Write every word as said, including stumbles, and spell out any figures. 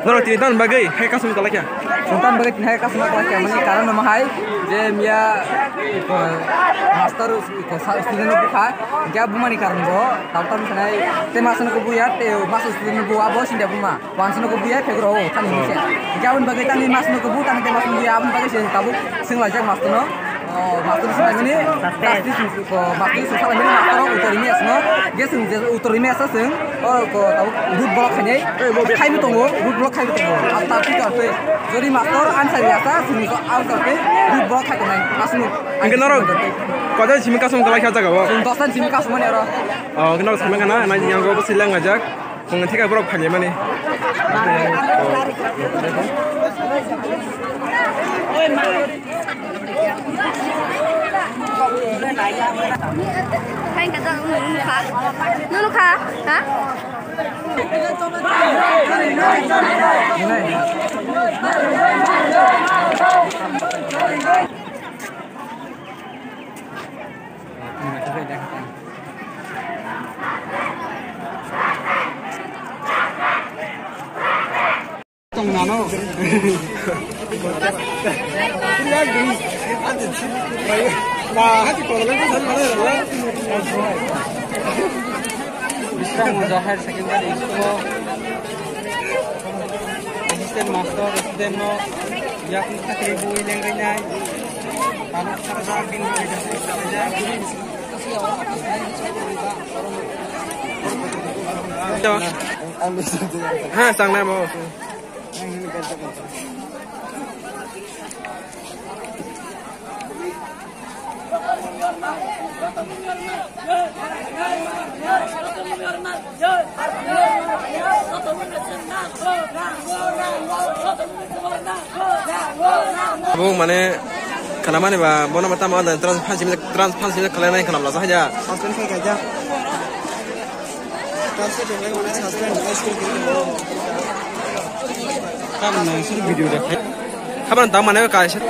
Norok tini tamni bagwi hai kasom kwlai kha? Chwng tamni bagwi tini hai kasom kwlai kha, mani karon no hai je miya, ko, master, ko, sa-, student no bukha, hingke bumani karon bo, tabuk tamni sanai, te master no kubuya, te master student no bu abo sinda buma, wansano kubuya, phegro o, tani hinse. Hingke aboni bagwi tani master no kubu, tani te master no buya, aboni bagwi se tabuk swng laijak master no. O, master swng laimani, justice, o, master swng laimani, master o uttor rimi asno, ge swng je uttor rimi asa swng, o, ko, tabuk root block khainai, khaibo tongo, root block khaibo tongo. Ang ta thik ang twi, jodi master answer ya sa, swng ko answer twi, root block khai tongnai, asno. Hingke norok, kodai simi kasom kwlai kha jaga o? Swng dos tan simi kasom mani aro. O, hingke norok samai khana, nai yang go bwswi lang ajak. Chwng thika borok phaimani. Nunu kha? Ha? Bisram Murdo Higher Secondary School o assistant master, student no yakni sakri bui lengrinai. Ha, sangnai mo. Abo mane khanamani ba bono tamo trans phansi trans phansi khalai nai khanam lasa haja. Suspend khai kaijak. Trans khai kaijak, mane suspend khai kaijak. Kam nang sir video de khai. Haban tang mane kaisa.